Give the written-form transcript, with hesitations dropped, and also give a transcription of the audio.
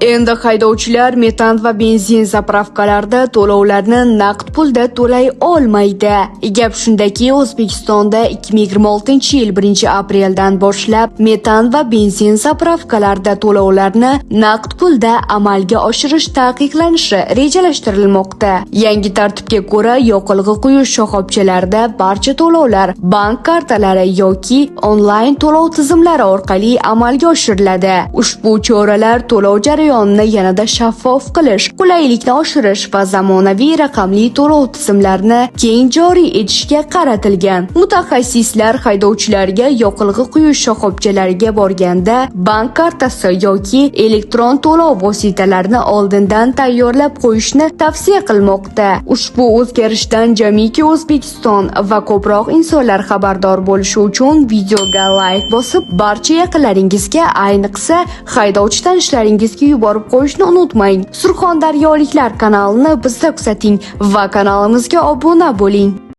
Endi haydovchilar metan va benzin zapravkalarda to'lovlarni naqd pulda to'lay olmaydi. Gap shundaki, O'zbekistonda 2026-yil 1-apreldan boshlab metan va benzin zapravkalarda to'lovlarni naqd pulda amalga oshirish taqiqlanishi rejalashtirilmoqda. Yangi tartibga ko'ra, yoqilg'i quyish shoxobchalarida barcha to'lovlar bank kartalari yoki onlayn to'lov tizimlari orqali amalga oshiriladi. Ushbu choralar to'lov jarayonini yanada shaffof qilish, qulaylikni oshirish va zamonaviy raqamli to'lov tizimlarini keng joriy etishga qaratilgan. Mutaxassislar haydovchilarga yoqilg'i quyish shoxobchalariga borganda bank kartasi yoki elektron to'lov vositalarini oldindan tayyorlab qo'yishni tavsiya qilmoqda. Ushbu o'zgarishdan jamiki O'zbekiston va ko'proq insonlar xabardor bo'lishi uchun videoga layk bosib, barcha yaqinlaringizga, ayniqsa haydovchi tanishlaringizga yuborib qo'yishni unutmang. Surxondaryoliklar kanalini bizda kuzating va kanalimizga obuna bo'ling.